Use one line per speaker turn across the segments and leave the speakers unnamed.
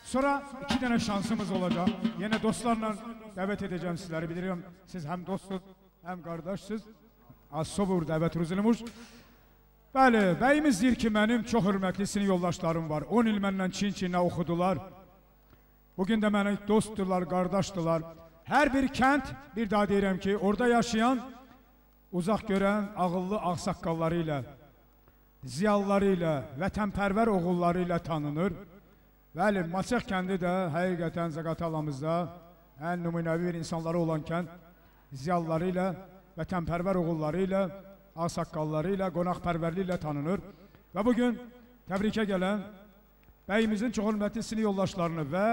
Sonra 2 dənə şansımız olacaq. Yenə dostlarla dəvət edəcəm sizləri. Bilirəm, siz həm dostsuz, həm qardaşsız. Az sobur dəvət ruzulmuş. Bəli, bəyimiz deyir ki, mənim çox hörmətli sinif yoldaşlarım var. 10 il məndən çin-çinə oxudular. Bugün də mənə dostdurlar, qardaşdırlar. Hər bir kənd, bir daha deyirəm ki, orada yaşayan, uzaq görən ağıllı ağsaqqalları ilə, ziyalıları ilə, vətənpərvər oğulları ilə tanınır. Bəli, Maçıq kəndi də həqiqətən Zaqatalamızda ən nümunəvi bir insanları olan kənd, ziyalıları ilə, vətənpərvər oğulları ilə, ağsaqqalları ilə, qonaqpərvərliyi ilə tanınır. Və bugün təbrikə gələn bəyimizin çox hörmətli sinif yoldaşlarını və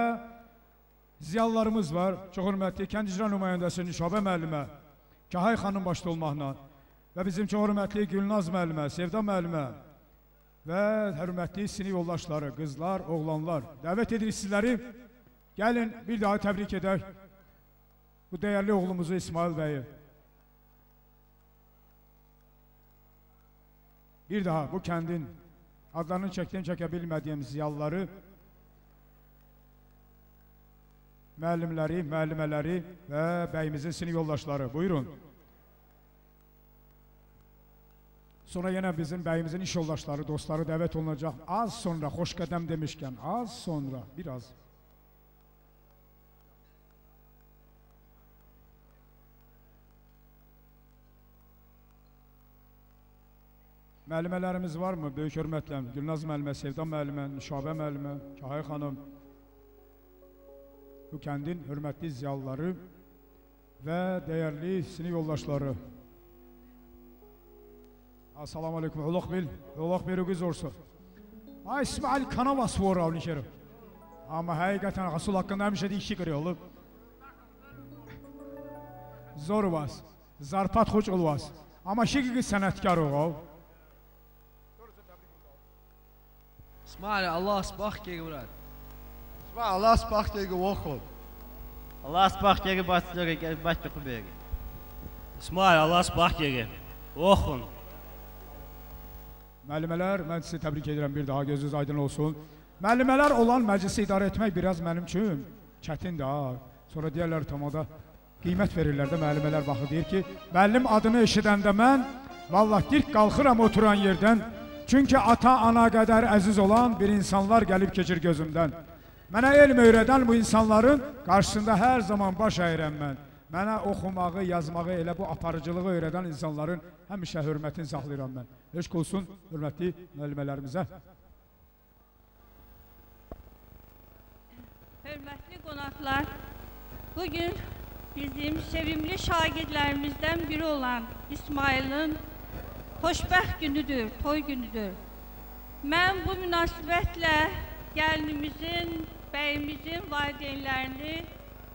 ziyalılarımız var. Çox hörmətli kənd icra nümayəndəsi Nüşabə müəllimə, Kahay xanım başda olmaqla və bizim çox hörmətli Gülnaz müəllimə, Sevda müəllimə və hörmətli sinif yoldaşları, qızlar, oğlanlar. Dəvət edirik sizləri. Gəlin, bir daha təbrik edək bu dəyərli oğlumuzu İsmail bəyi. Bir daha bu kəndin adlarını çəkdiyim, çəkə bilmədiyim ziyalıları, müəllimləri, müəllimələri və bəyimizin sinif yoldaşları. Buyurun. Sonra yenə bizim bəyimizin iş yoldaşları, dostları dəvət olunacaq. Az sonra, xoş qədəm demişkən, az sonra, biraz. Müəllimələrimiz var mı? Böyük hörmətlə. Gülnaz müəllimə, Sevda müəllimə, Nüşabə müəllimə, Kahay xanım. Bu kəndin hörmətli ziyalıları və dəyərli sinif yoldaşları. Assalamu aleykum. Ulaq bil, ulaq bir qız olsun. Ay İsmail kanavas var avni. Amma həqiqətən Rasul haqqında həmişə də işi qırıyor olub. Zor vas, zarpat xoş olvas. Amma şiqi sənətkar oğul.
İsmail Allah sbach gegen brат.
İsmail Allah sbach gegen Wochen.
Allah sbach gegen Bastürge Bastürge.
İsmail Allah sbach gegen Wochen.
Müəllimələr, mən sizi təbrik edirəm bir daha, gözünüz aydın olsun. Müəllimələr olan məclisi idarə etmək biraz mənim üçün çətindir ha. Sonra deyərlər tamada qiymət verirlər də müəllimələr baxır, deyir ki, müəllim adını eşidəndə mən vallah dik qalxıram oturan yerdən. Çünki ata-ana qədər əziz olan bir insanlar gəlib keçir gözümdən. Mənə elm öyrədən bu insanların qarşısında hər zaman baş əyirəm mən. Mənə oxumağı, yazmağı, elə bu aparıcılığı öyrədən insanların həmişə hörmətini saxlayıram mən. Eşq olsun hörmətli müəllimələrimizə.
Hörmətli qonaqlar, bugün bizim sevimli şagirdlərimizdən biri olan İsmail'in xoşbəxt günüdür, toy günüdür. Mən bu münasibətlə gəlinimizin, bəyimizin valideynlərini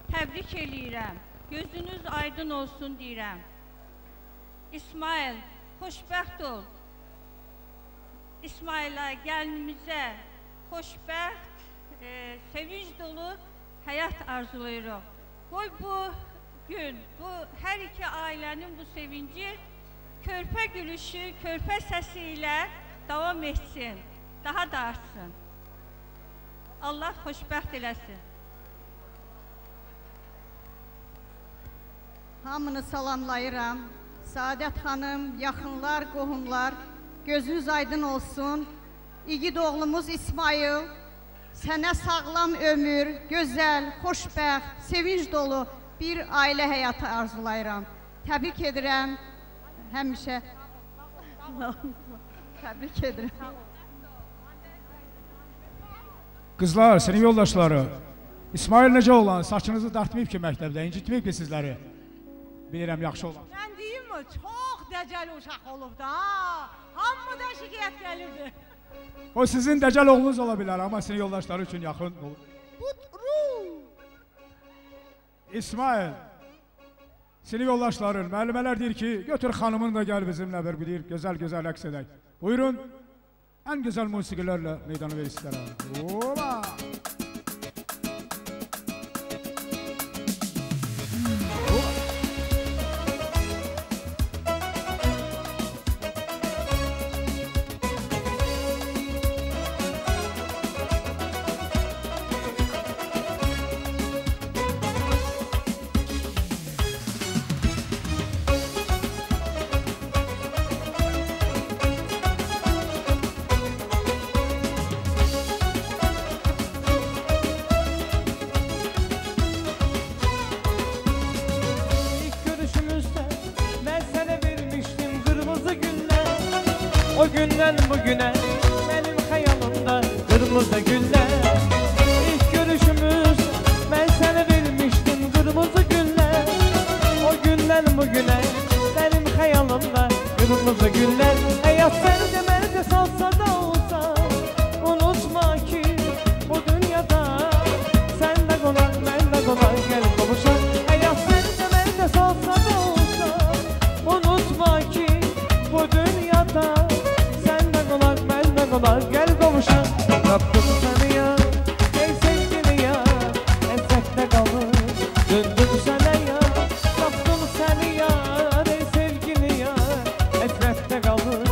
təbrik eləyirəm. Gözünüz aydın olsun deyirəm. İsmail, xoşbəxt ol. İsmailə, gəlinimizə xoşbəxt, sevinç dolu həyat arzulayırıq. Qoy bu gün, bu hər iki ailənin bu sevinci körpə gülüşü, körpə səsi ilə davam etsin, daha da artsın. Allah xoşbəxt eləsin.
Hamını salamlayıram. Saadət xanım, yaxınlar, qohumlar, gözünüz aydın olsun. İgid oğlumuz İsmail, sənə sağlam ömür, gözəl, xoşbəxt, sevinç dolu bir ailə həyatı arzulayıram. Təbrik edirəm. Həmişə təbrik edirəm.
Qızlar, sinif yoldaşları, İsmail necə olan? Saçınızı dartmayıb ki məktəbdə, incitməyib ki sizləri? Bilirəm, yaxşı olan.
Mən deyim mi, çox dəcəl uşaq olub da, hamıdan şikayət gəlirdi.
O sizin dəcəl oğlunuz ola bilər, amma sinif yoldaşları üçün yaxın olub. İsmail, sinif yoldaşların, müəllimələr deyir ki, götür xanımını da gəl bizimlə bir deyir, gözəl-gözəl rəqs edək. Buyurun, ən gözəl musiqilərlə meydanı verir sizlərə. Oba!
O gündən bugünə benim xəyalımda qırmızı güller. İlk görüşümüz ben sənə vermişdim qırmızı güller. O gündən bugünə benim xəyalımda qırmızı güller. Həyat səndə məndə salsa da olsa, unutma ki bu dünyada sən də qonaq, mən də qonaq gəlib qovuşaq. Həyat səndə məndə salsa da olsa, unutma ki bu dünyada sən də qonaq, mən də qonaq gəl qovuşaq. Tapdım səni ya, ey sevgili ya, həsrətdə qalır döndüm sənə ya. Tapdım səni ya, ey sevgili ya, həsrətdə qalır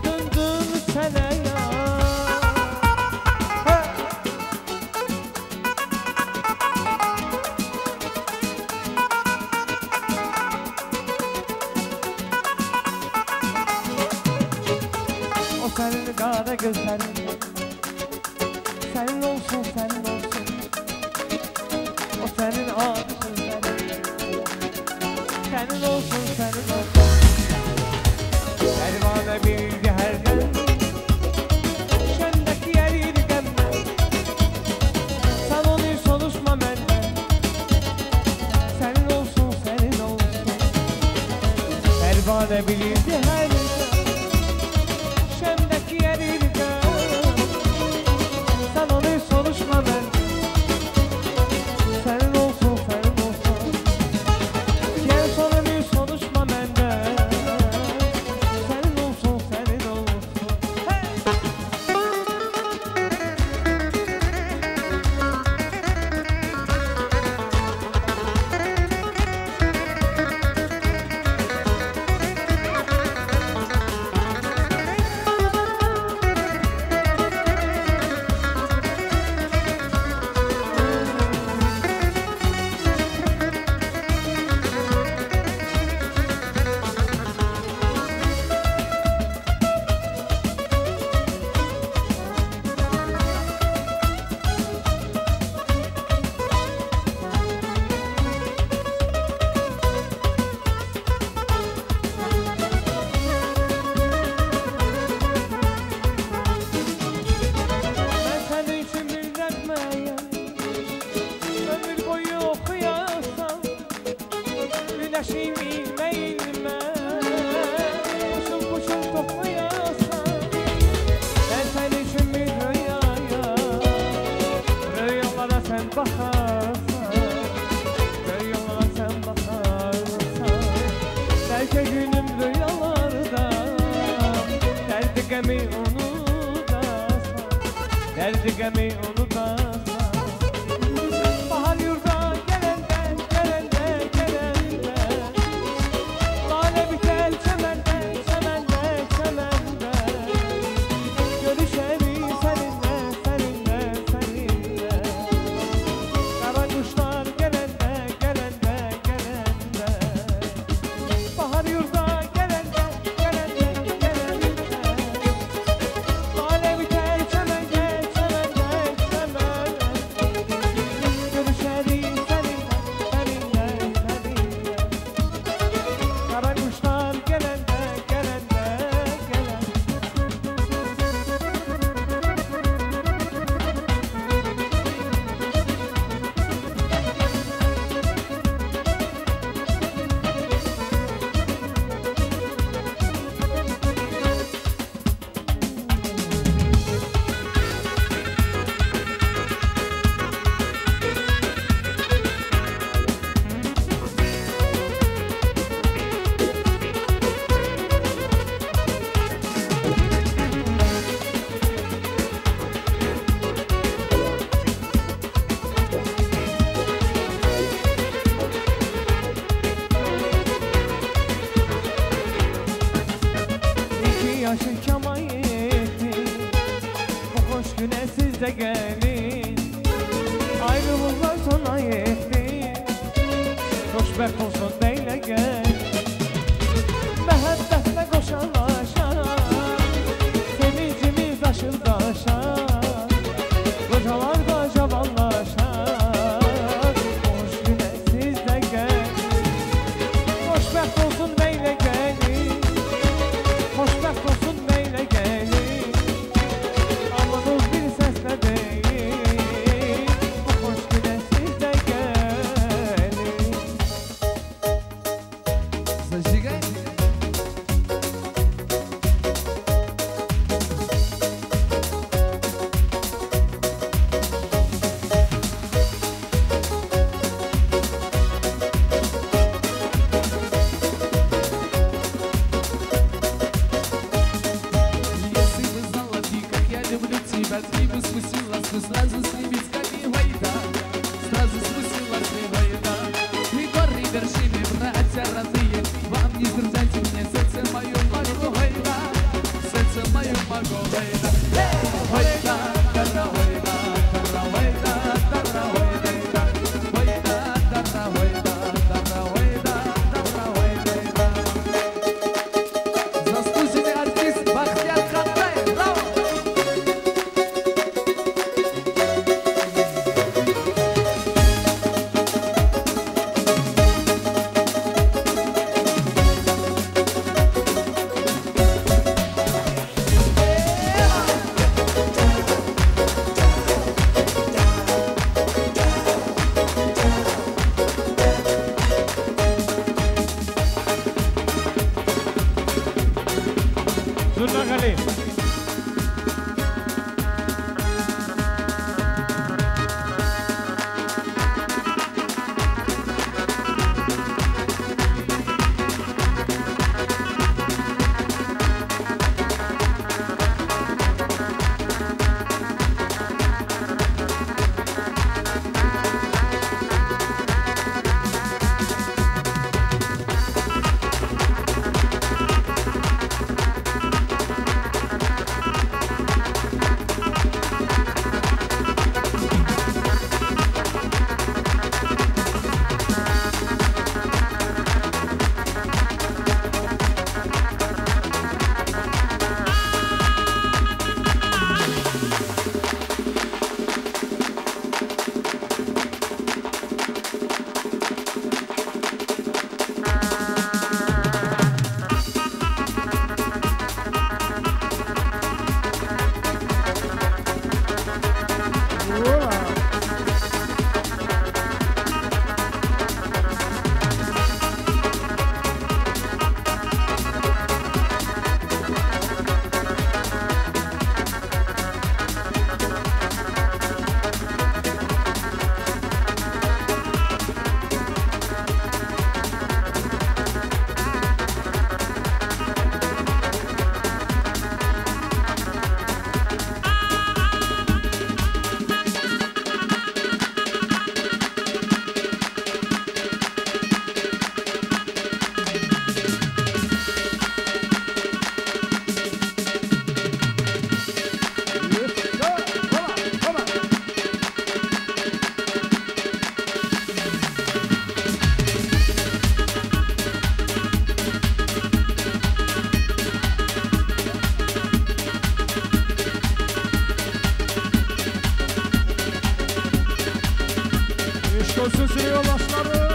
döndüm sənə ya. O sənin qara gözlərin, sənin olsun, sənin olsun. O sənin adi sözlərin, sənin olsun, sənin olsun. Pərvanə bildi hərdən, şəndəki ərir qəmdən. Sən onu soruşma məndən, sənin olsun, sənin olsun. Pərvanə bilirdi hərdən, şəmdəki ərir qəm. Sən onu soruşma məndən, sənin olsun, sənin olsun. Gəl sonunu soruşma məndən, sənin olsun, sənin olsun. Hey! Mən sənin üçün bir nəğməyəm, ömür boyu oxuyasan. Günəşim ilmə ilmə, puşul puşul toxuyasan. Mən sənin üçün bir röyayam, röyalara sən baxarsan, röyalara sən baxarsan. Bəlkə günüm röyalarda, dərdi qəmi unudasan, dərdi qəmi unudasan. Bahar yurda gələndə, gələndə, gələndə, lalə bitər çəməndə, çəməndə, çəməndə. Görüşərik səninlə, səninlə, səninlə. Qara quşlar gələndə, gələndə, gələndə. Bahar yurda gələndə, gələndə, gələndə. Lalə bitər çəməndə, çəməndə, çəməndə.
война, сразу спустилась война. И горы вершины, братья родные, вам не сдержать мне сердце мое могу война, сердце мое могу война. Война, война, война, война, война, война, война, война. Заслуженный артист Бахтияр Хантаев, браво!
Olsun sinir yoldaşları.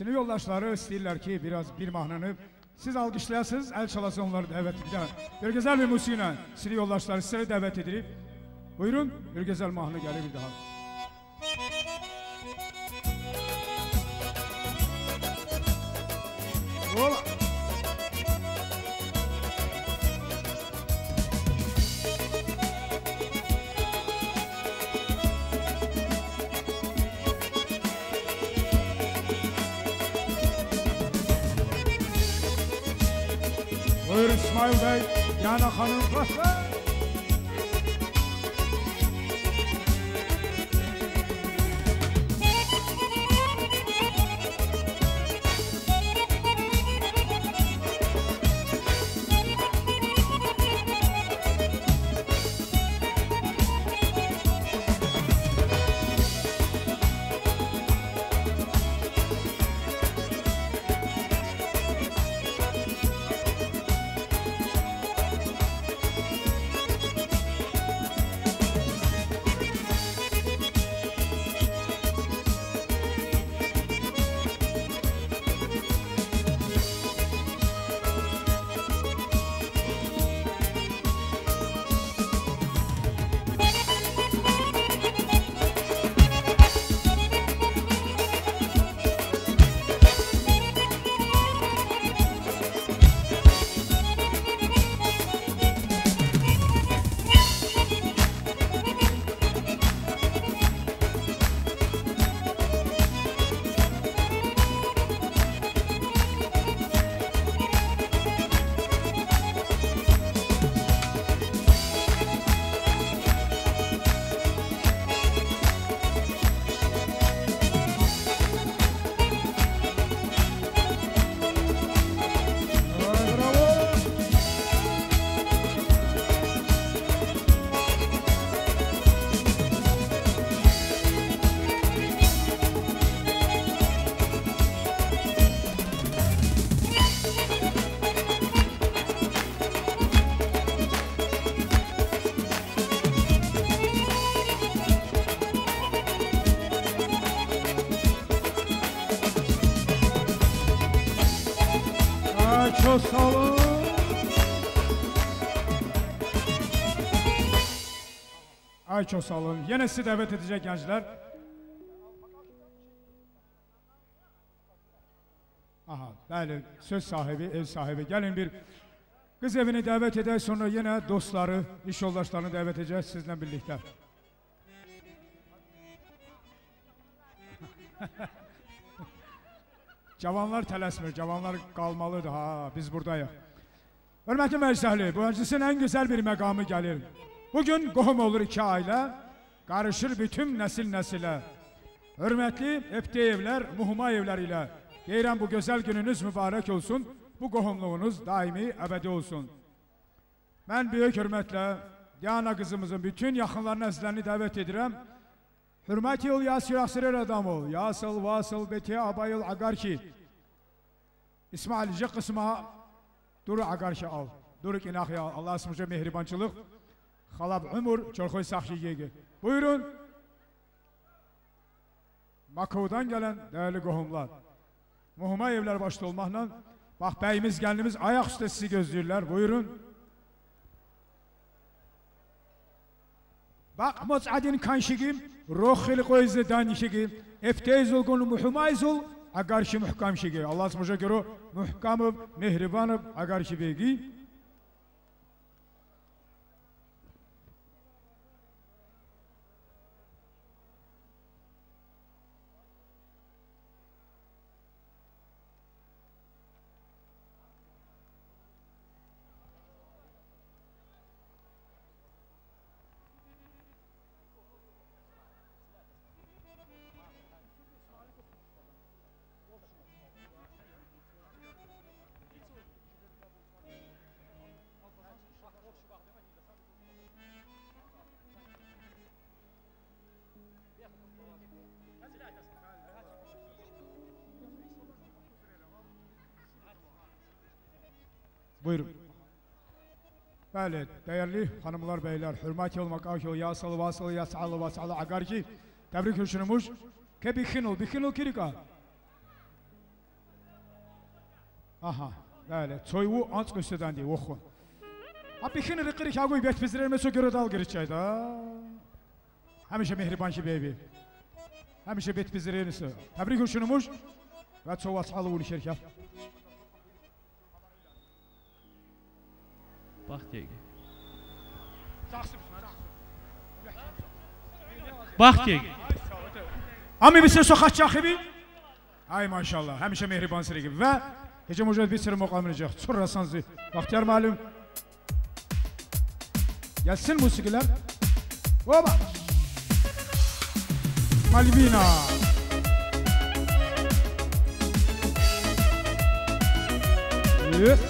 Sinif yoldaşları istəyirlər ki, biraz bir mahnını siz alqışlayasınız, əl çalasın onları dəvət edir. Bir gözəl bir musiqi ilə sinif yoldaşları sizləri dəvət edirik. Buyurun, bir gözəl mahnı gəlir bir daha. Ola! Buyur İsmail Bey, Yana Hanım, başla. Çox sağ olun. Ay çox sağ olun. Yenə sizi dəvət edəcək gənclər. Aha, bəli, söz sahibi, ev sahibi. Gəlin bir qız evini dəvət edək, sonra yenə dostları, iş yoldaşlarını dəvət edəcək sizlə birlikdə. Cavanlar tələsmir, cavanlar qalmalıdır, ha, biz buradayıq. Hörmətli məclis əhli, bu məclisin ən gözəl bir məqamı gəlir. Bugün qohum olur iki ailə, qarışır bütün nəsil nəsilə. Hörmətli Ebdeyevlər, Muhumayevlər ilə deyirəm bu gözəl gününüz mübarək olsun, bu qohumluğunuz daimi, əbədi olsun. Mən böyük hörmətlə Diana qızımızın bütün yaxınlarını, əzizlərini dəvət edirəm. Hürmeti ol Yasir Aksirer adam ol. Yasıl, Vasıl, Beti, Abayıl, Agarki. İsmail C kısma duru Agarki al. Duru inahya al. Allah asmışa mehribançılık. Xalab umur, çorxoy saxşı yegi. Buyurun. Makov'dan gelen değerli qohumlar. Muhumayevler başta olmakla. Bax bəyimiz, gəlinimiz ayaq üstə sizi gözləyirlər. Buyurun. Bax mocadin kanşigim, roxil qoyzı danişigim, efteyzul qonu muhumayzul, agarşi muhkamşigi. Allah asmışa görə muhkamıb, mehribanıb, agarşi begi. Buyurun. Bəli, dəyərli hanımlar, bəylər, hürmət olmaq, akıl, yasıl, vasıl, yasalı, vasalı, agarki, təbrik üşünümüş. Ke bixinul, bixinul kirika. Aha, bəli, çoyvu anç üstədən deyil, oxu. Ha, bixinul qirik, ha, qoy, bet bizlərə məsə görə dal qiriçək da. Həmişə mehriban ki, beybi. Həmişə bet bizlərə. Təbrik üşünümüş və çox vasalı uluşerkə.
Bax ki.
Ami bir söz xaçaxibi. Ay maşallah, həmişə mehriban sirigi və gecə mücadele bir sürü muqamlayacaq. Çurrasanzi. Baxtiyar müəllim. Gəlsin musiqilər. Oba. Malvina. Yes.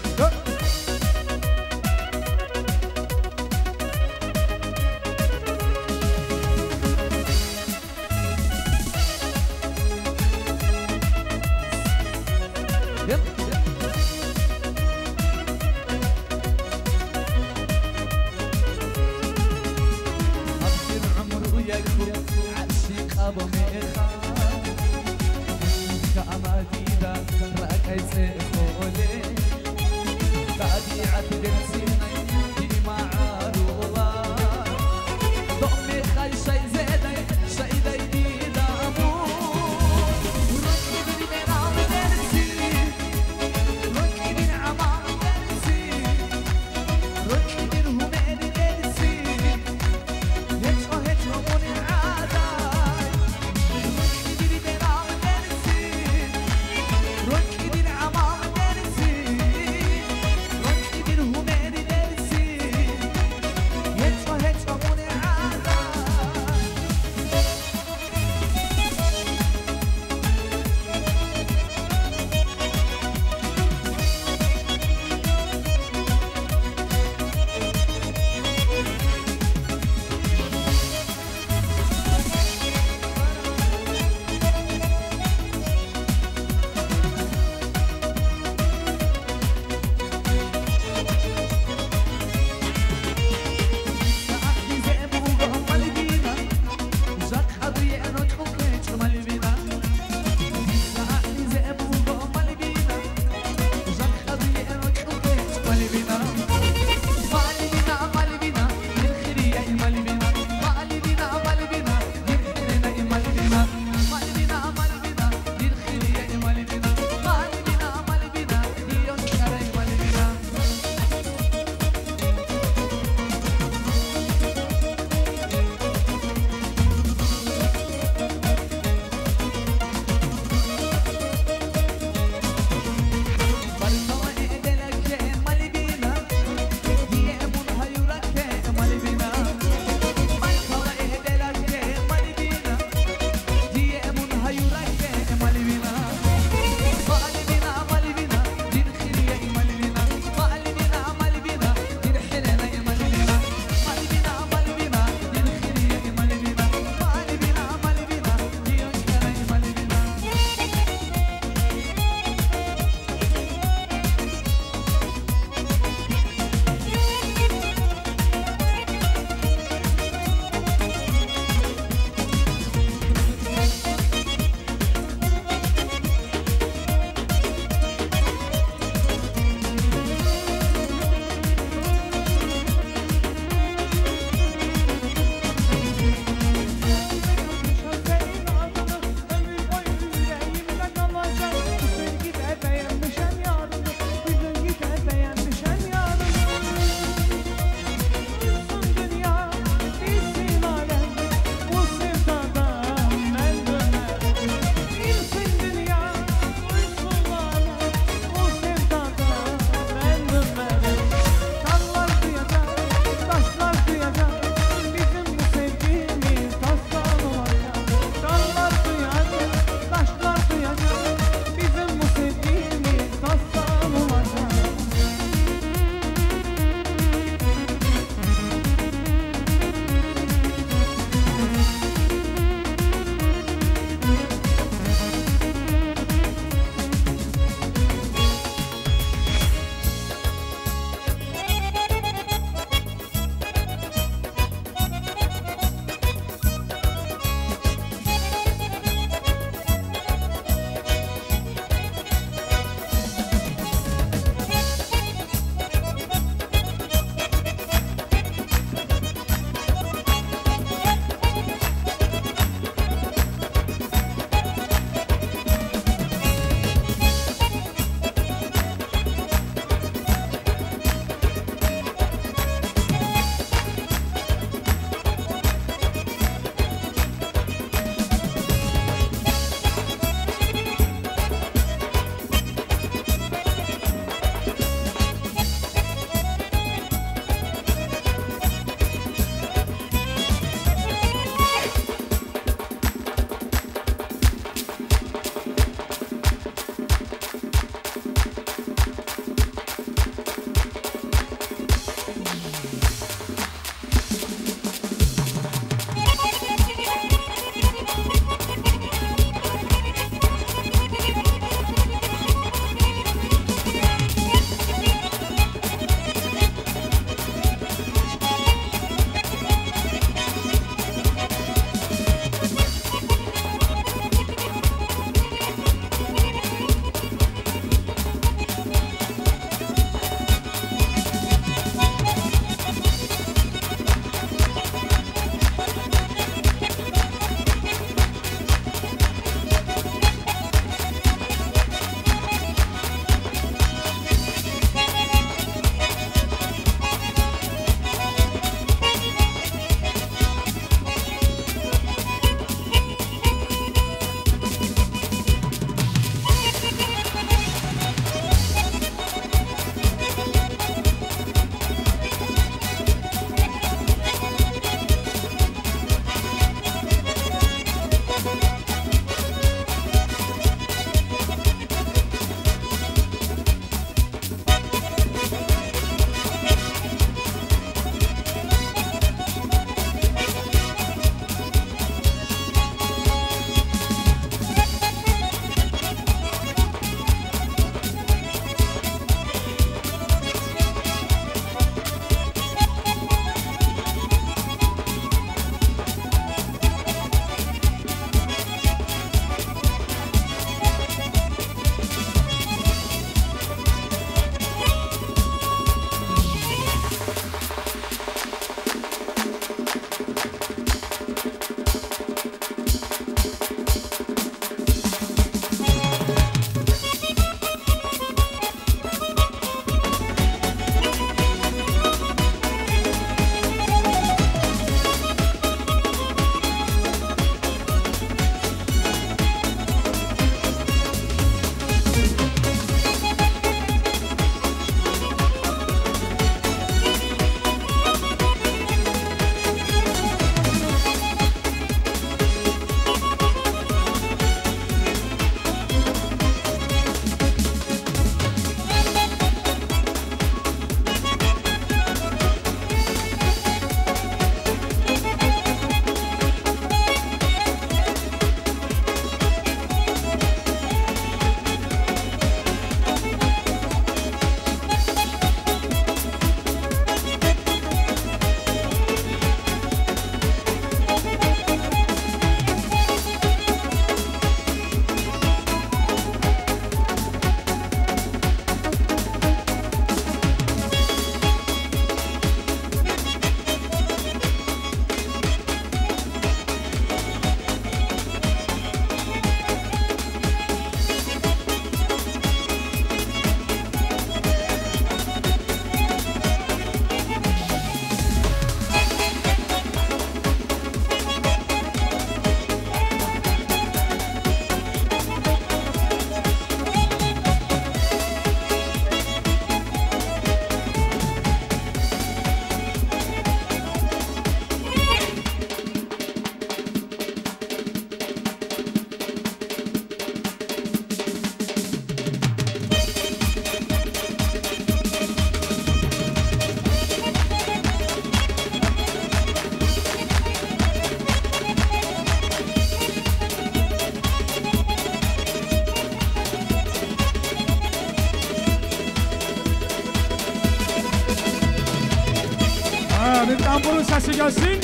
Bir tamburun sesi gelsin.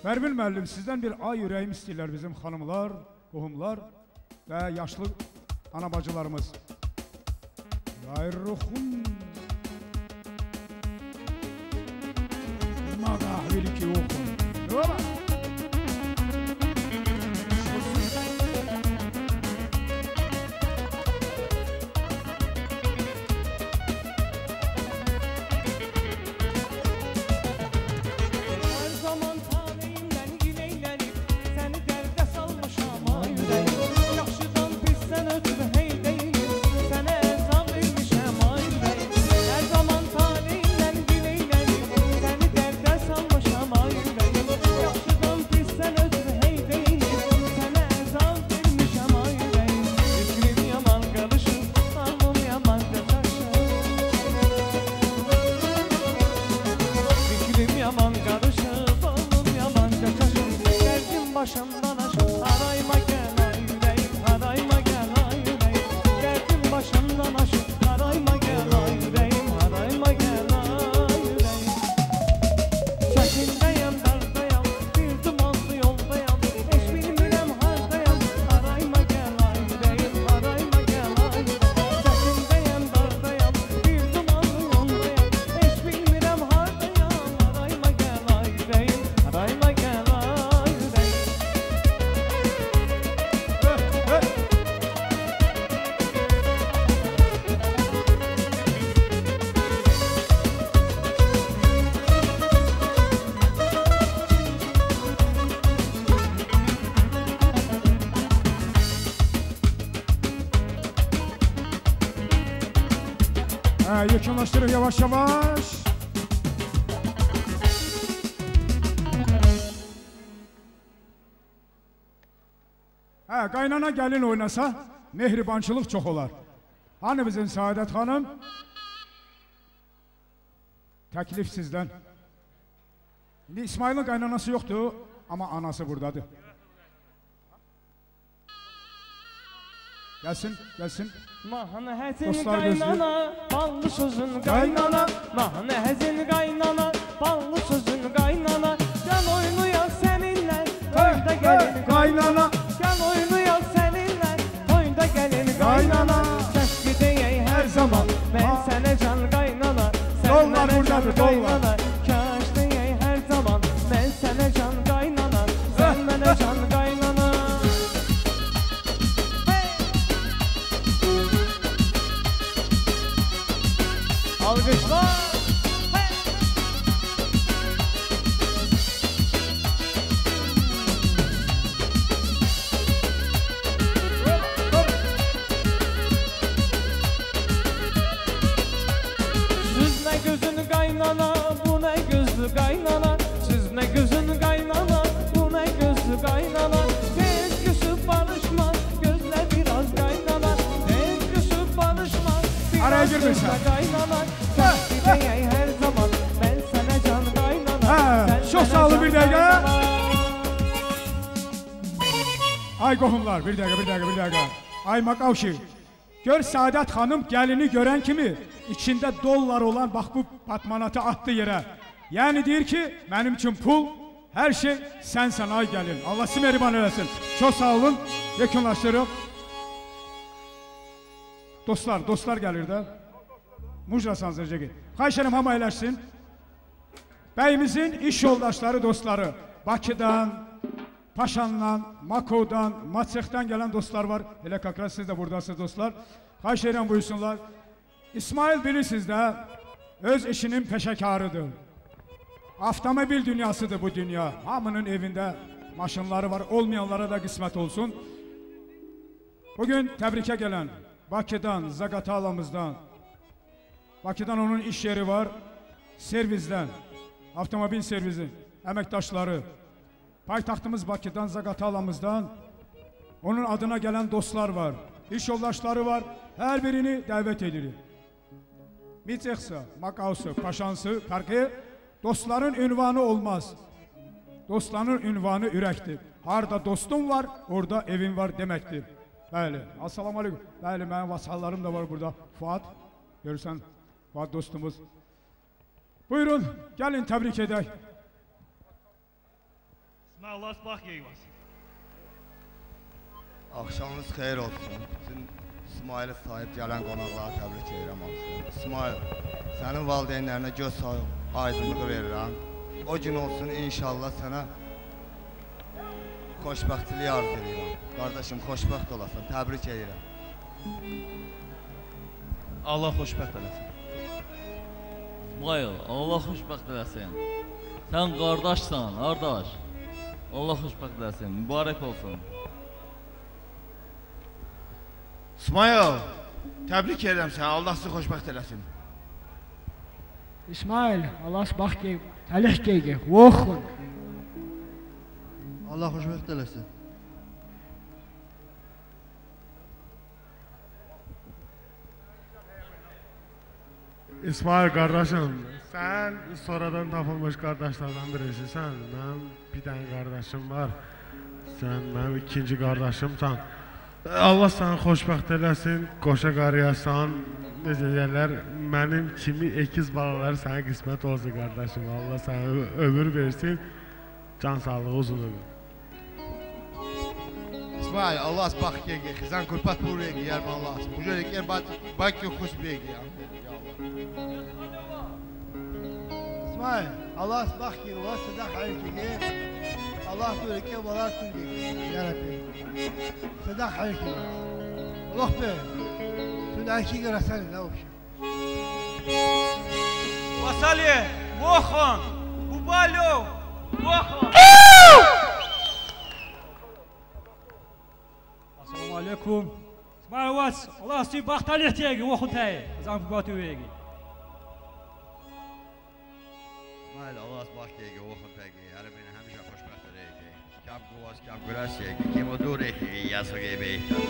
Pərvin müəllim, sizdən bir ay ürəyim istəyirlər bizim xanımlar, qohumlar və yaşlı ana bacılarımız. Vay ruhum. Mada veliki oxum. Oba!
Başımdan aşıp harayma gel ay yüreğim, harayma gel.
Hə, yekunlaşdırıq yavaş yavaş. Hə, qaynana gəlin oynasa, mehribançılıq çox olar. Hani bizim Saadət xanım? Təklif sizdən. İndi İsmail'in qaynanası yoxdur, amma anası buradadır. Gelsin, gelsin.
Mahnı həzin qaynana, ballı sözün qaynana. Mahnı həzin qaynana, ballı sözün qaynana. Gəl oynayaq səninlə, toyda gəlin qaynana. Gəl oynayaq səninlə, toyda gəlin qaynana. Kəşki deyək hər zaman, mən sənə can qaynana. Sən mənə can qaynana. Kaş deyək hər zaman, mən sənə can qaynana. Sən mənə can qaynana. Alkışlar. Süzme gözünü kaynana, bu ne gözlü kaynana. Süzme gözünü kaynana, bu ne gözlü kaynana. Tez küsüp barışma, gözle biraz kaynana. Tez küsüp barışma, biraz gözle kaynana. Her zaman ben sana can kaynana.
Çok sağ olun bir dakika. Ay qohumlar, bir dakika, bir dakika, bir dakika. Ay Makavşi, gör Saadət xanım gəlini görən kimi içində dollar olan bax bu patmanatı attı yerə. Yəni deyir ki, mənim üçün pul, hər şey sənsən ay gəlin. Allah sizi mehriban eləsin. Çox sağ olun, yekunlaşdırırıq. Dostlar, dostlar gəlir də. Mujrasan zərcəki. Xahiş edirəm, hamı əyləşsin. Bəyimizin iş yoldaşları, dostları Bakıdan, Paşandan, Makovdan, Matsex'dən gələn dostlar var. Elə kakra siz də buradasınız dostlar. Xahiş edirəm, buyursunlar. İsmail bilirsiniz də, öz işinin peşəkarıdır. Avtomobil dünyasıdır bu dünya. Hamının evində maşınları var, olmayanlara da qismət olsun. Bugün təbrikə gələn Bakıdan, Zaqatalamızdan, Bakıdan onun iş yeri var, servizdən, avtomobil servizi, əməkdaşları, paytaxtımız Bakıdan, Zaqatalamızdan onun adına gələn dostlar var, iş yoldaşları var, hər birini dəvət edirik. Mitsexsa, Makausu, Paşansı, fərqi dostların ünvanı olmaz. Dostların ünvanı ürəkdir. Harda dostum var, orada evin var deməkdir. Bəli, assalamu aleyküm. Bəli, mənim vasallarım da var burada. Fuad, görürsən, Fuad dostumuz. Buyurun, gəlin təbrik edək.
Axşamınız xeyir olsun. Bütün İsmail'e sahip gələn qonaqlara təbrik edirəm hamısını. İsmail, sənin valideynlərinə göz aydınlığı verirəm. O gün olsun inşallah sənə xoşbəxtçiliyi arzu edirəm. Qardaşım, xoşbəxt olasan, təbrik edirəm.
Allah xoşbəxt eləsin. İsmail, Allah xoşbəxt eləsin. Sən qardaşsan, qardaş. Allah xoşbəxt eləsin, mübarək olsun.
İsmail, təbrik edirəm səni, Allah sizi xoşbəxt eləsin.
İsmail, Allah bax ki, təlih geygi, voxun.
Allah xoşbəxt eləsin.
İsmail qardaşım, sən sonradan tapılmış qardaşlardan birisisən. Mənim bir dənə qardaşım var. Sən mənim ikinci qardaşımsan. Allah səni xoşbəxt eləsin, qoşa qarayasan, necə deyərlər, mənim kimi ekiz balaları sənə qismət olsun qardaşım. Allah sənə ömür versin, can sağlığı, uzun ömür.
İsmail, Allah bax gegi, xizan kulpat buraya yer Allah. Bu yer bak ki xuş begi. İsmail, Allah bax ki, Allah sadaq ki. Allah ki, Allah ki. Ya Rabbi. صدق عليك الله به تنعكي رسالة لا وبشي
وصلي وخن وبالو وخن.
السلام عليكم. اسمع واس الله سي بخت عليك تيجي وخن تاي زعم باتو يجي. Bax ki, oxun peki, hər birini həmişə xoşbəxt eləyək. Kab quvas, kab qüras ki, kim o dur ki, yasıq eybeytdir.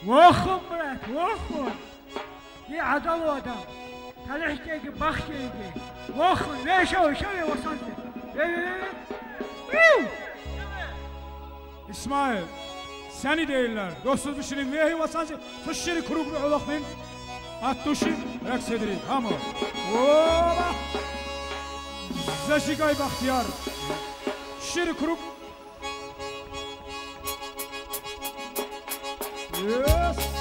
Oxun bırak, oxun. Bir adam o adam. Talih ki, bax ki, oxun. Ne şov, şov, vasandı.
İsmail, seni deyirlər. Dostuz düşünün, vehi vasandı. Tuşşiri kuruklu olaq min. At duşi, rəqs edirik. Hamı. Oba! Zəşiqay Baxtiyar. Şiri kuruk. Yes!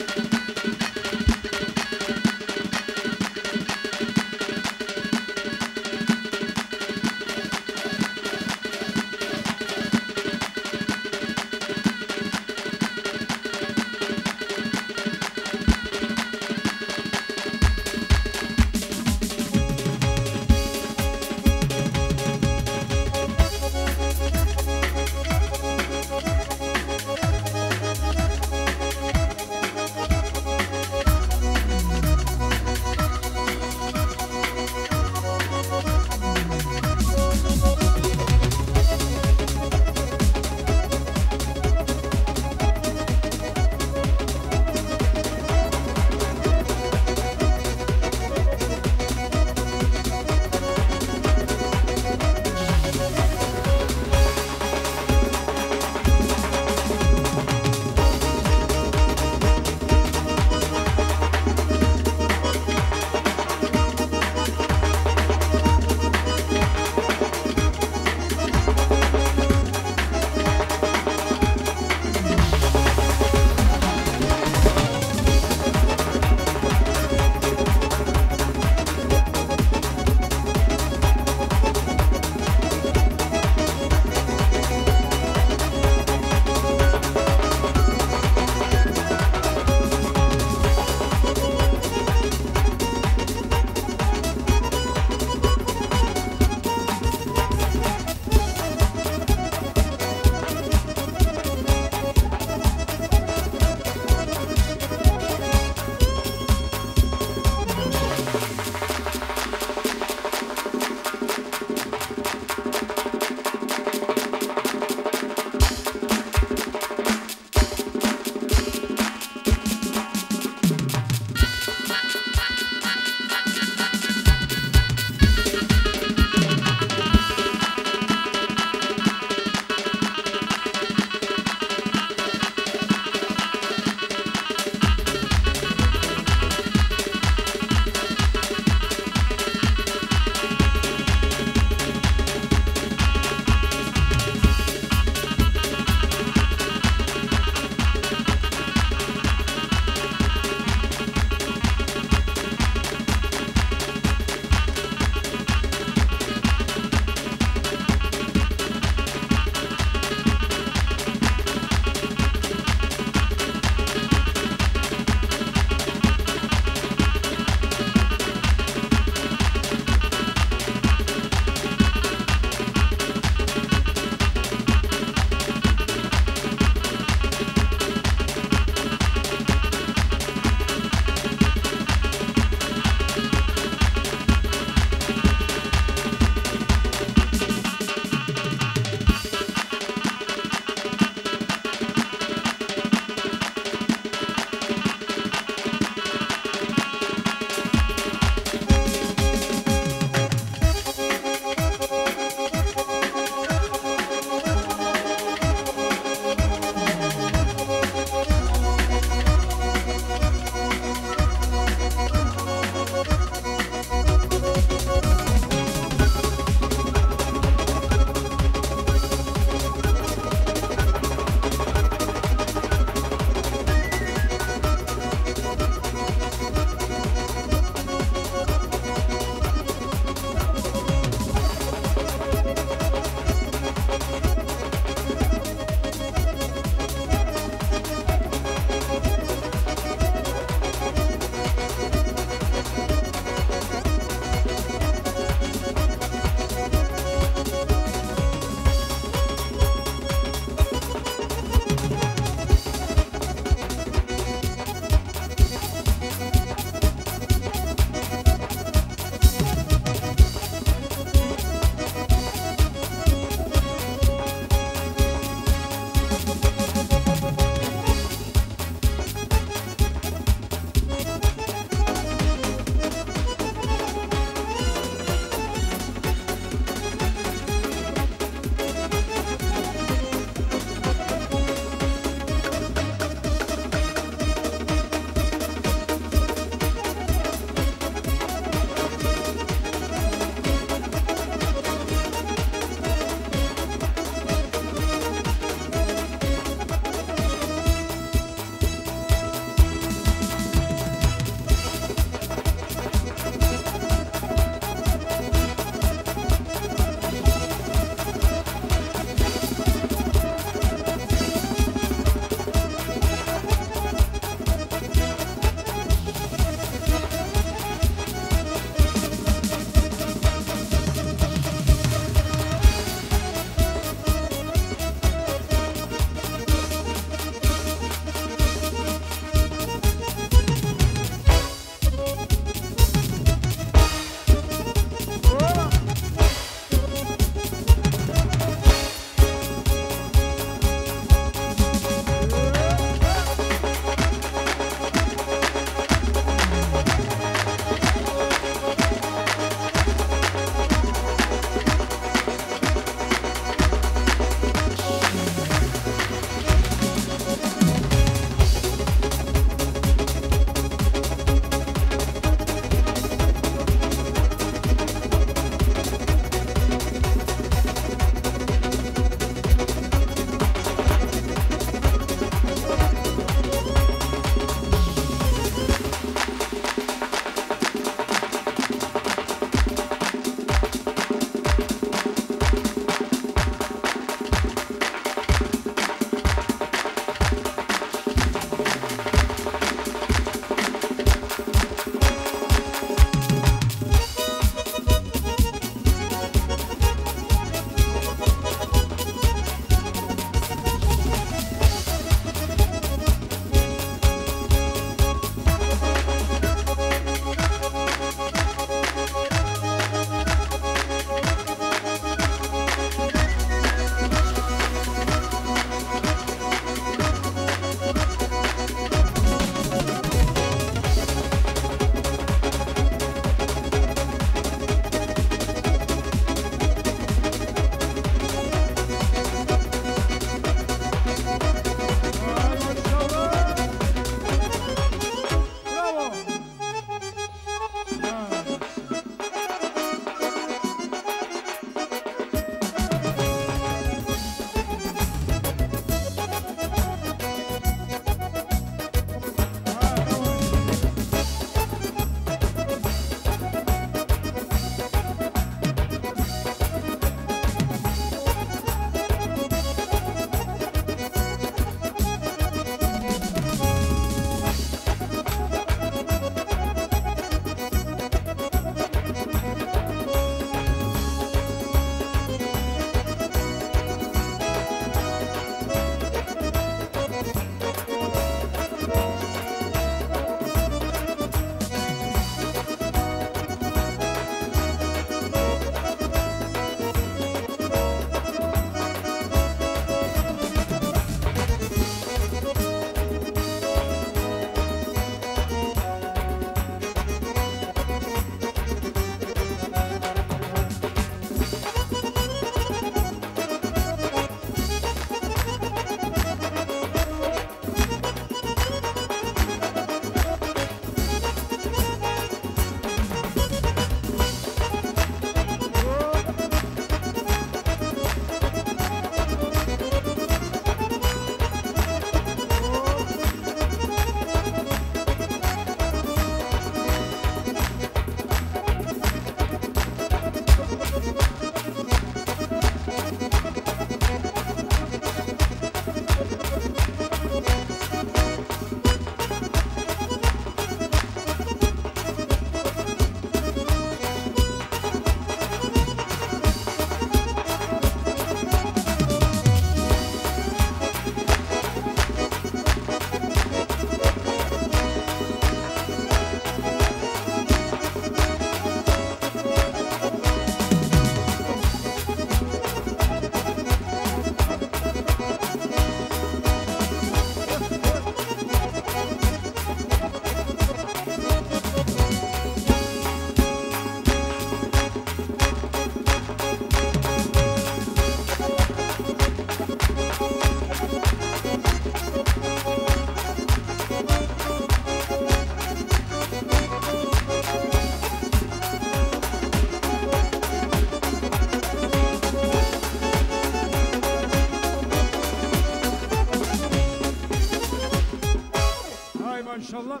inşallah.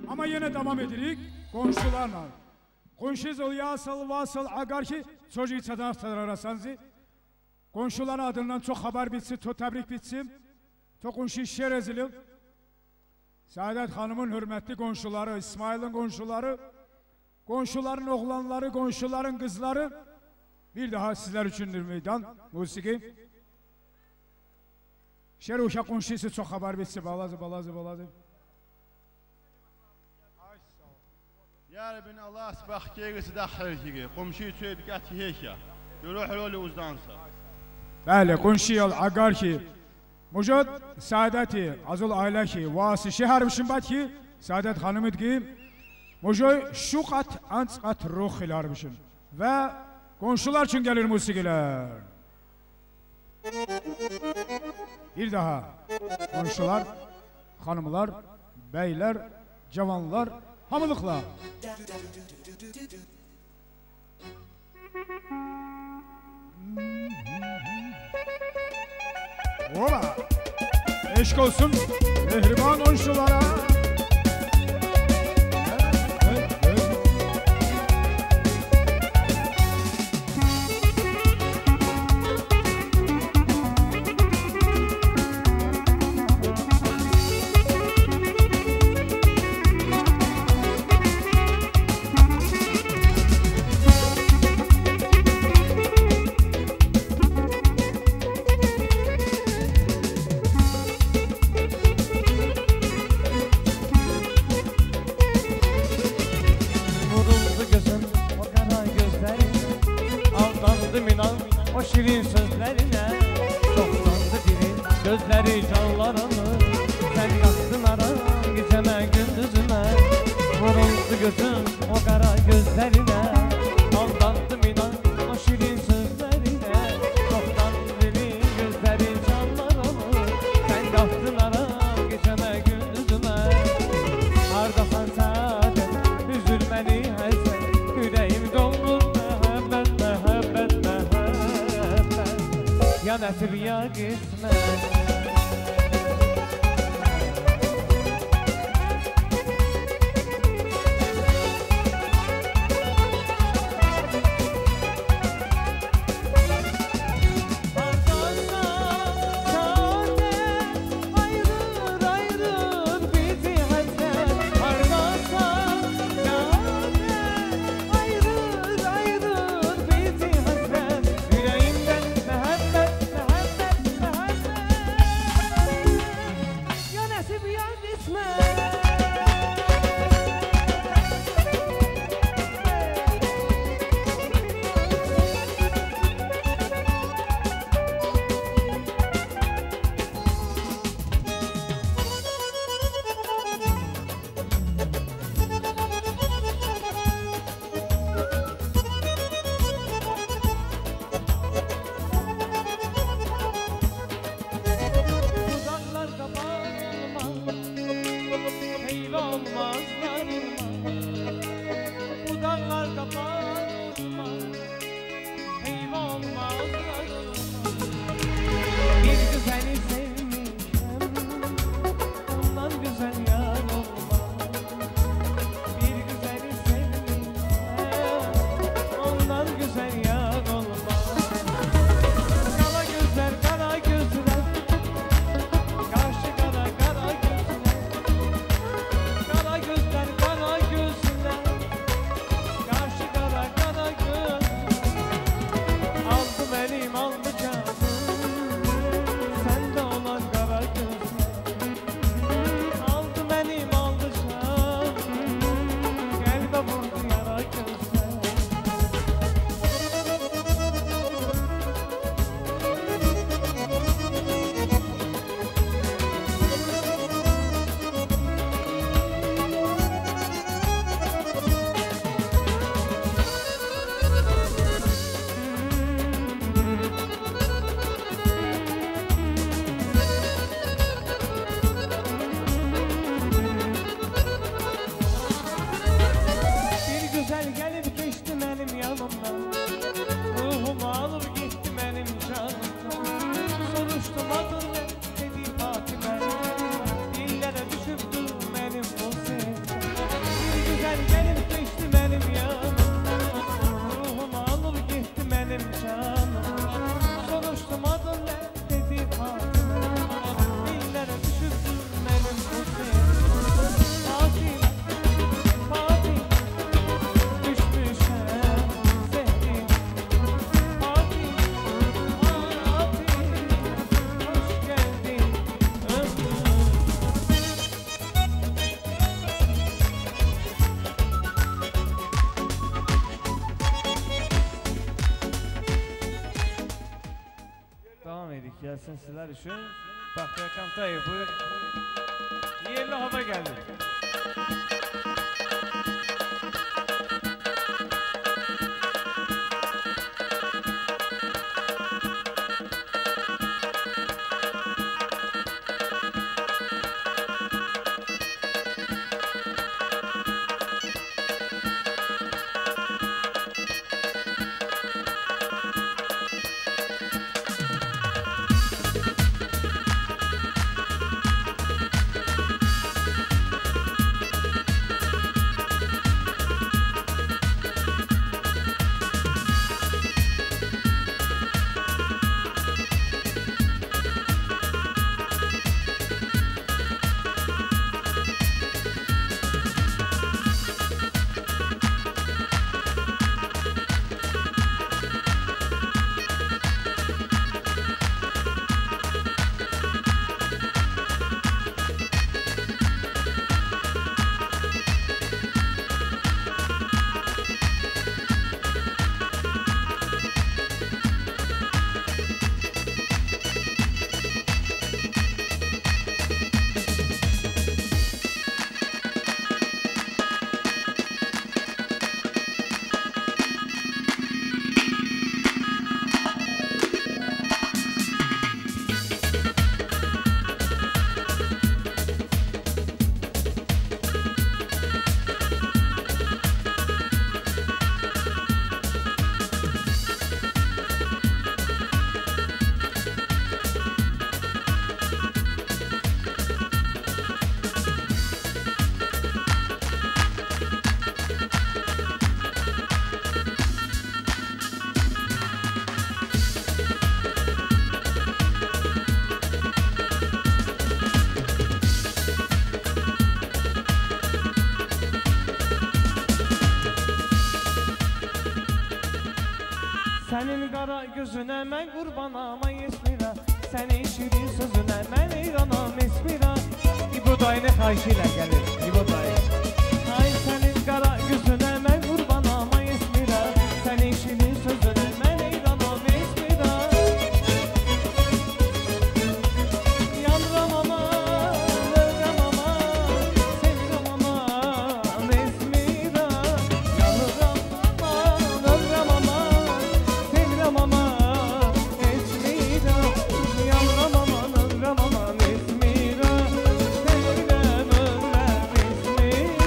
Ama yine devam edirik qonşularla. Qonşuz yasıl, vasıl, agar ki çocuğu çadan. Qonşuların adından çox haber bitsin, çox təbrik bitsin. Çox qonşu şer ezilib. Saadet Hanım'ın hürmetli qonşuları, İsmail'in qonşuları, qonşuların oğlanları, qonşuların kızları bir daha sizler üçündür meydan musiki. Şer uşaq qonşusu çox haber bitsin, balazı, balazı, balazı.
Ya Rabbin Allah asbah kegisi dahil qomşu tüy bikat heyya. Yoruh rolü uzdansa.
Bəli, qonşu agar ki Mujad saadeti azul aile ki vasi şehir bişin ki Saadet Hanım'ı ki Mujad şu kat ants kat ruh ilar bişin ve komşular için gelir musikiler. Bir daha komşular, hanımlar, beyler, cavanlar, hamılıkla. Ola! Eşk olsun mehriban komşulara.
O şirin sözlerine çoktandı dilin sözleri canlarını. Sen kalktın ara geceme gündüzüme, vuruldu gözüm o kara gözlerine. Aldandım inan o şirin sözlerine, çoktandı dilin gözleri canlarını. Sen kalktın ara geceme gündüzüme. Hardasan saadet üzülmeni hasret, yüreğim doldur məhəbbət məhəbbət məhəbbət. Ya nasip ya kısmet. Yüreğimden məhəbbət, məhəbbət, məhəbbət. canım. Soruşdum adın nə, dedi Fatimə. Dillərə düşübdür mənim bu sevgim. Fatimə, Fatimə, düşmüşəm zəhrimə. Fatimə, Fatimə, hoş gəldin ömrümə. Davam edik, gəlsin sizlər üçün. Bəxtiyar Kantayev, buyur. Yerli hava gəldi. Sənin qara gözünə mən qurbanam ay Esmira, sənin şirin sözünə mən heyranam Esmira. İbo dayının xahişi ilə gəlir, İbo dayı. Ay sənin qara gözünə mən qurbanam ay Esmira, sənin şirin sözünə mən heyranam Esmira. Yanıram aman, ölürəm aman, sevirəm aman Esmira. Yanıram aman, ölürəm aman, sevirəm aman Esmira. Yanıram aman, ölürəm aman Esmira, sevirəm, ölürəm Esmira.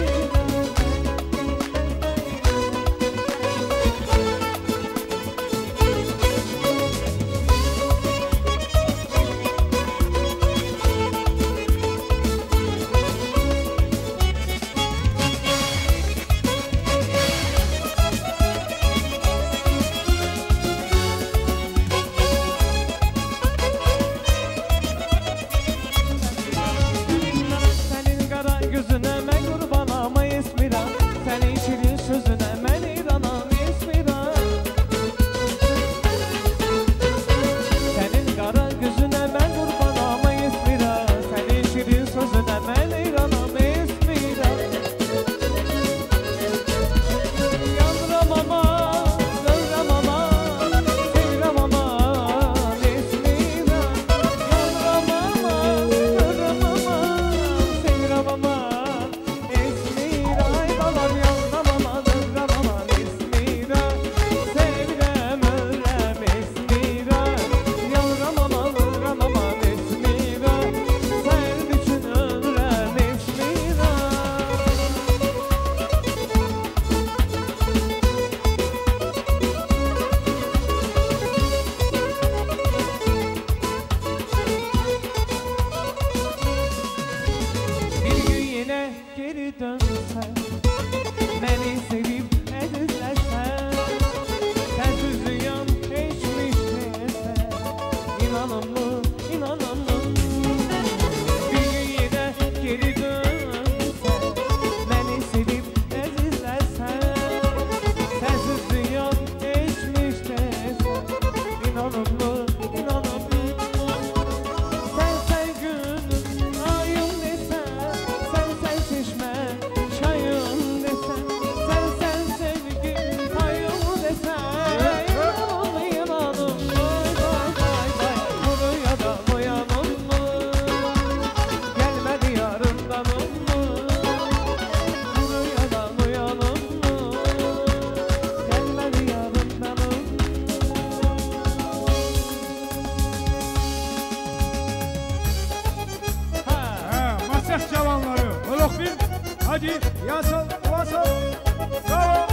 İnanın mı, inanın mı? Bir gün yenə geri dönsən, məni sevib əzizləsən, sənsiz dünya keçmiş desən, inanın mı, inanın mı? Sən sən günüm, ayım desən, sən sən çeşmə, çayım desən, sən sən sevgi, payım desən, inanın mı, inanın mı? Vay vay vay, bu rüyada uyanın mı? Gelmedi yarındanım mı? Bu rüyada uyanın mı? Gelmedi yarındanım mı?
Ha, Masih cavanları. Olaq bir. Hadi yasal, vasal. Bravo.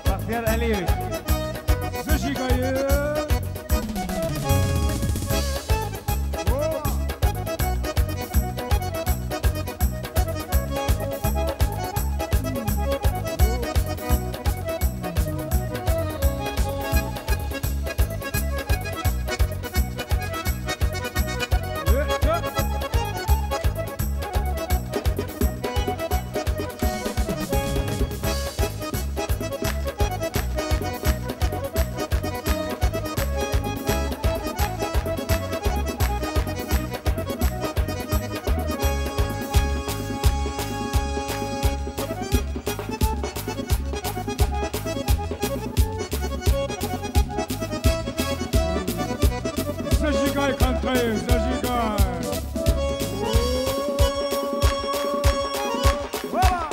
Bahtiyar Əliyev.
Zıjigayı. Zajigay kantayı, zajigay. Hoppa!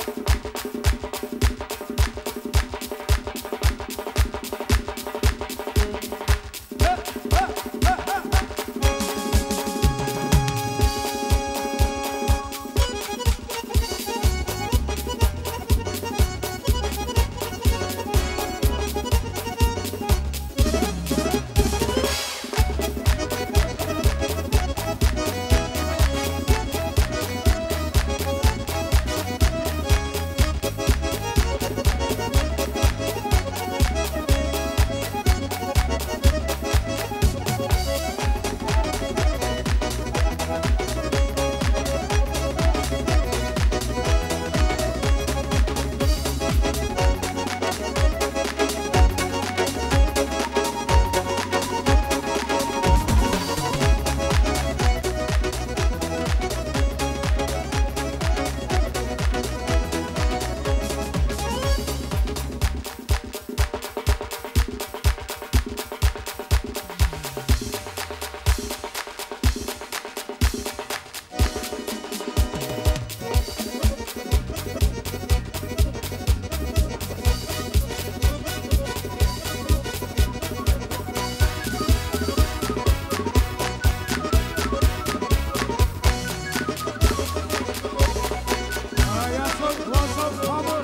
Ha, yasal, vasal, hamı.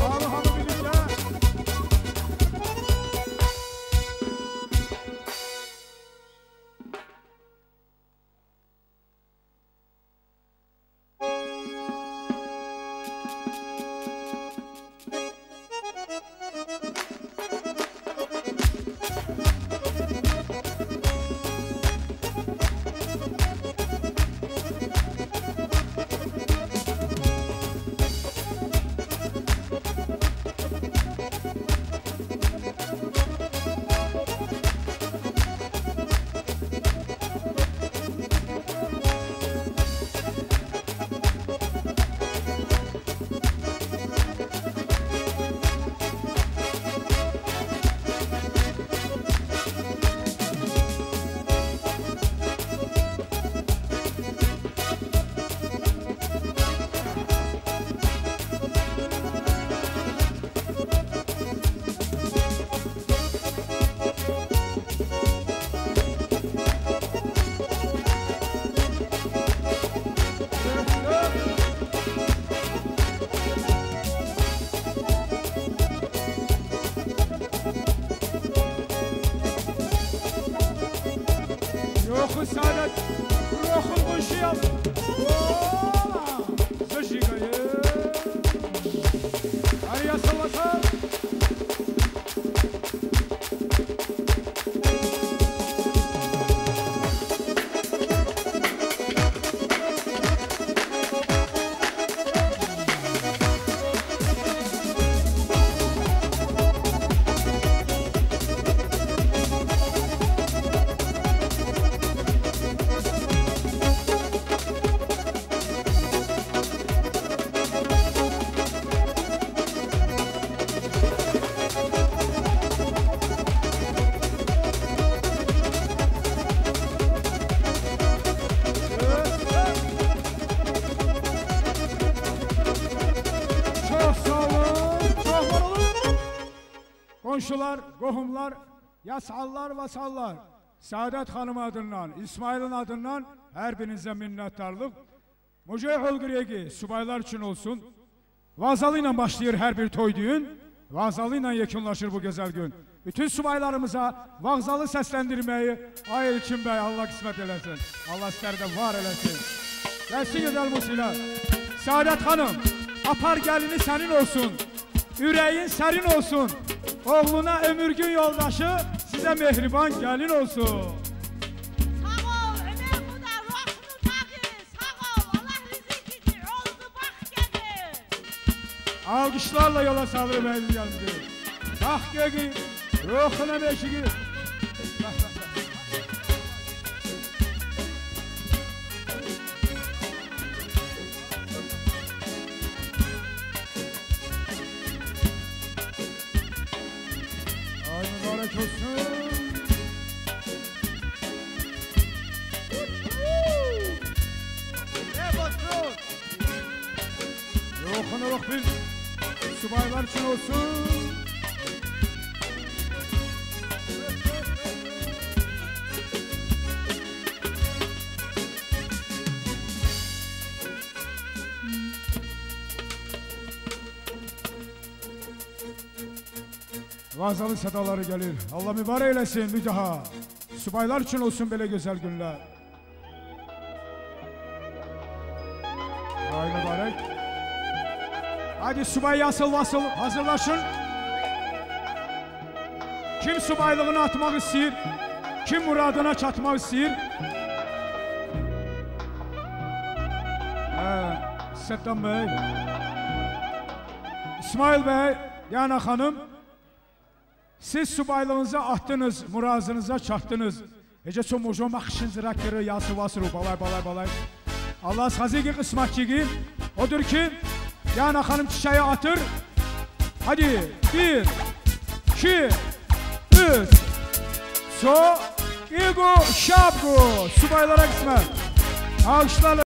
Hamı, hamı birlikte. Ruhu saadet, ruhun kuşuyam. Zajigayı. Hadi yasal vasal. Qonşular, qohumlar, yasallar, vasallar. Saadət xanım adından, İsmail'in adından hər birinizə minnətdarlıq. Mucay Holqregi subaylar üçün olsun. Vazalı ilə başlayır hər bir toy düyün. Vazalı ilə yekunlaşır bu gözəl gün. Bütün subaylarımıza vağzalı səsləndirməyi ay Elçin bəy Allah qismət eləsin. Allah sizləri də var eləsin. Gəlsin gözəl musiqilər. Saadət xanım, apar gəlini sənin olsun. Ürəyin sərin olsun. Oğluna ömürgün yoldaşı sizə mehriban gəlin olsun.
Sağ ol, ömür bu da ruhunu taqı. Sağ ol, Allah rızık edir, oldu bax gəlir.
Alqışlarla yola salır bəyimiz gəldi. Bax gəgi, ruhuna meşigi. Bax, bax, bax. Ay mübarek olsun. Ruhuna ruh bil, subaylar için olsun. Vazalı sədaları gəlir. Allah mübarək eləsin bir daha. Subaylar üçün olsun belə gözəl günlər. Ay mübarək. Hadi subay yasıl vasıl hazırlaşın. Kim subaylığını atmaq istəyir? Kim muradına çatmaq istəyir? Səddam bəy, İsmail bəy, Yana xanım, siz subaylığınıza atdınız, murazınıza çatdınız. Ecə çox mujo maxşın zırakırı, yası vasırı, balay balay balay. Allah xazigi qismətçigi odur ki, Yana xanım çiçəyi atır. Hadi 1, 2, 3. So, İgu, Şabgu. Subaylara qismət. Alkışlarla.